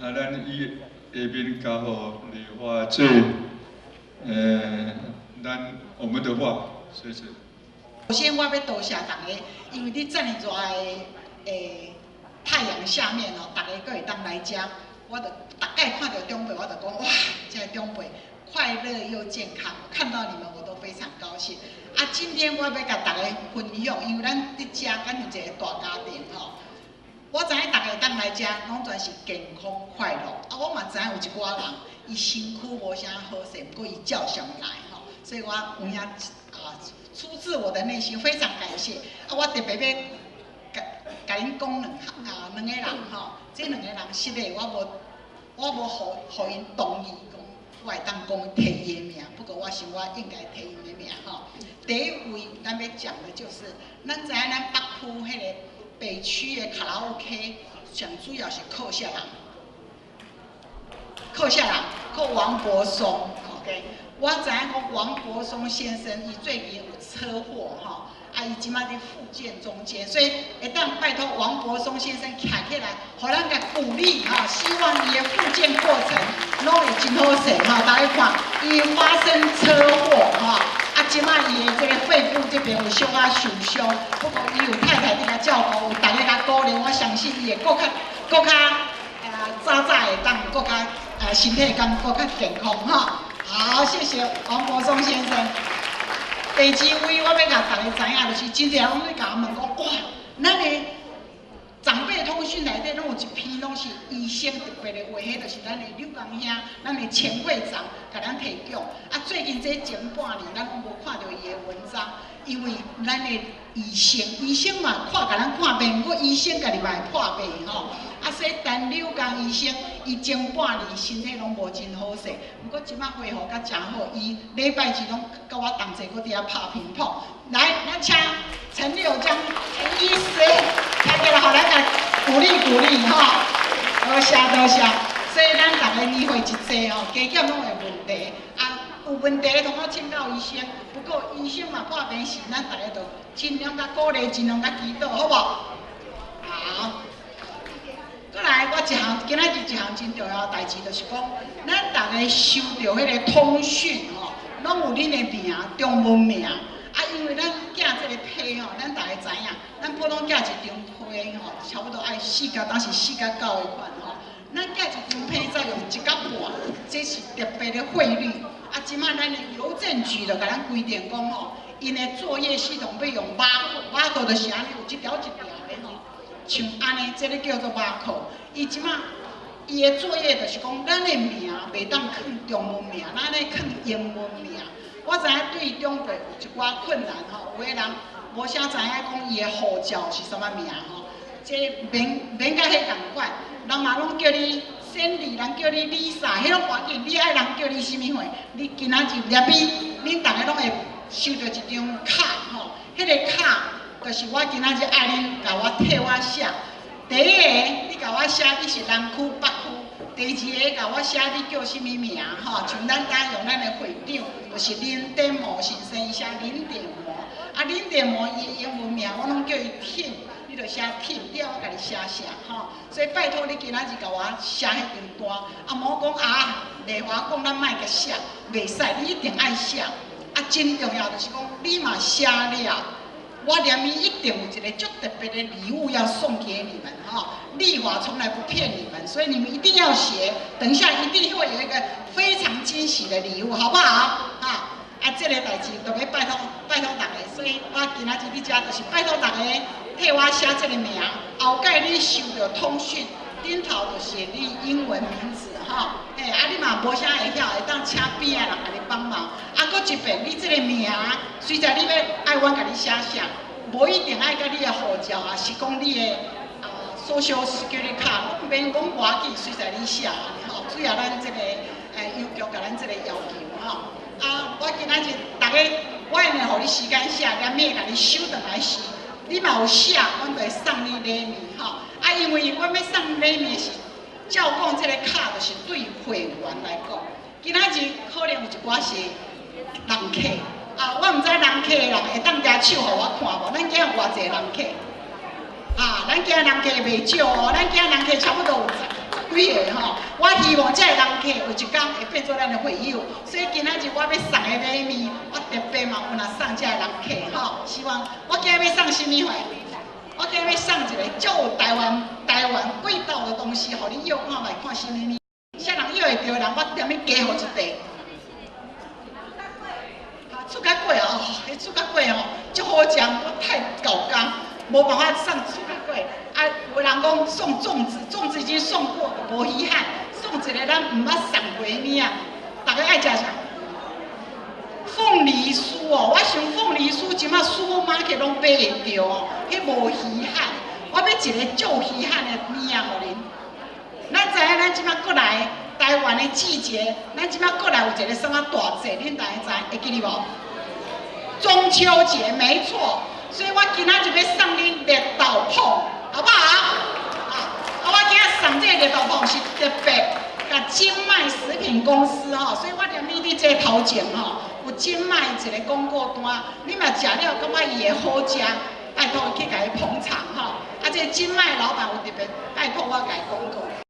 啊，咱以下面交予麗華姐，咱我們的話，謝謝。首先，我欲多謝逐家，因為佇遮爾熱的太陽下面哦，逐家閣會當來遮，我就逐擺看著長輩，我就講哇，這个長輩快樂又健康，看到你們我都非常高興。啊，今天我欲共逐家分享，因為咱佇遮敢像一個大家庭吼。我知影逐家會當來遮，攏全是健康快樂。啊，我嘛知影有一寡人，伊身軀無啥好勢，毋過伊照常來吼。所以我有影啊，出自我的內心非常感謝。啊，我特別欲共共恁講兩個人吼，這兩個人實在我無予𪜶同意講，我會當講提伊的名，不過我想我應該提𪜶的名吼。第一位咱欲講的就是，咱知影咱北區彼个北區的卡拉 OK，上主要是靠啥人？靠啥人？靠王柏松。OK，我知影講王柏松先生伊最近有車禍吼，啊，伊這馬佇復健中間，所以會當拜託王柏松先生徛起來，予咱共鼓勵吼，希望伊的復健過程攏會真好勢吼。大家看，伊發生車禍吼。啊，這馬伊的這个肺部這邊有小可受傷，不過伊有太太佇共照顧，有大家共鼓勵，我相信伊會閣較早早會當閣較身體會當閣較健康吼。好，謝謝王柏松先生。第二位我欲共大家知影，就是真濟人攏咧共我問講，哇，咱的長輩通訊內底攏有一篇攏是醫生特別的話，彼就是咱的柳江兄，咱的前會長共咱提供。啊，最近這前半年，咱攏無看著伊的文章，因為咱的醫生，醫生嘛看共咱看病，毋過醫生家己嘛會破病吼。啊，所以陳柳江醫生，伊前半年身體攏無真好勢，毋過這馬恢復甲誠好，伊禮拜二攏佮我同齊閣佇遐拍乒乓。來，咱請陳柳江陳醫師站起來，予咱共鼓勵鼓勵吼。多謝多謝。所以咱逐个年歲一濟吼，加減攏會問題。啊，有問題通好請教醫生，不過醫生嘛破病時，咱逐个就盡量共鼓勵，盡量共祈禱，好無？好。閣來，我一項今仔日一項真重要的代誌，就是講，咱逐个收著彼个通訊吼，攏有恁的名，中文名。啊，因為咱寄這个批吼，咱逐个知影，咱普通寄一張批吼，差不多愛四角，當是四角九的款吼。咱寄一張批再用一角半，這是特別的匯率。啊，這馬咱的郵政局就共咱規定講吼，𪜶的作業系統欲用碼碼號就是按呢，有一條一條的吼。像按呢，這个叫做碼號。伊這馬伊的作業就是講，咱的名袂當囥中文名，咱愛囥英文名。我知影對長輩有一寡困難吼，有的人無啥知影講伊的護照是啥物名吼，這免免佮彼仝款，人嘛攏叫你 Sandy，人叫你 Lisa，彼攏無要緊，你愛人叫你啥物貨？你今仔日連比恁逐个攏會收著一張卡吼，彼个卡就是我今仔日愛恁共我替我寫。第一个，你共我寫你是南區北區；第二个，共我寫你叫啥物名吼，像咱今用咱的會長，就是林典模先生，伊寫林典模。啊，林典模伊的英文名我攏叫伊 Tim，你就寫 Tim，你愛我共你寫啥吼？所以拜託你今仔日共我寫彼張單，啊，莫講啊，麗華講咱莫共寫，袂使，你一定愛寫。啊，真重要就是講，你嘛寫了，我連伊一定有一个足特別的禮物要送給你們哈。麗華從來不騙你們，所以你們一定要寫。等一下一定會有一個非常驚喜的禮物，好不好？啊，啊，這个代誌就欲拜託拜託大家，所以我今仔日佇遮就是拜託大家替我寫這个名。後蓋你收著通訊，頂頭就是你英文名字哈。嘿，啊，你嘛無啥會曉，會當請邊仔人共你幫忙。啊，閣一遍，你這个名，隨在你欲愛阮共你寫啥，無一定愛佮你的護照啊，是講你的啊 social security 卡，攏免講無要緊，隨在你寫按呢吼。主要咱這个郵局共咱這个要求吼。啊，我今仔日逐家，我會予你時間寫，連尾共你收轉來時，你嘛有寫，阮就會送你禮物吼。啊，因為阮欲送禮物是照講這个卡，就是對會員來講。今仔日可能有一寡是人客，啊，我毋知人客的人會當舉手予我看無？咱今有偌濟人客？啊，咱今人客袂少哦，咱今人客差不多有十。幾个吼。我希望這个人客有一天會變做咱的會友，所以今仔日我欲送的禮物，我特別嘛有若送這个人客吼。希望我今日欲送啥物貨？我今日欲送一个足有台灣味道的東西，予恁約看覓，看啥物物。啥人約會著人，我踮咧加予一塊。啊，醋角粿哦，彼醋角粿吼，足好食，我太厚工，無辦法送醋角粿。啊，有人講送粽子，粽子已經送過，無遺憾。送一个咱毋捌送過的物仔，大家愛食啥？鳳梨酥哦，我想鳳梨酥這馬 supermarket 攏買會著哦，彼無稀罕。我欲一个足稀罕的物仔予恁。咱知影咱這馬過來台灣的季節，咱這馬過來有一个啥物大節，恁大家知會記得無？中秋節，沒錯。所以我今仔日欲送恁綠豆椪，好不好？啊，我今仔送這個綠豆椪是特別，共金麥食品公司吼，所以我踮你佇這頭前吼，有金麥一个廣告單，你若食了感覺伊會好食，拜託去共伊捧場吼。啊，這個金麥老闆有特別拜託我共伊廣告。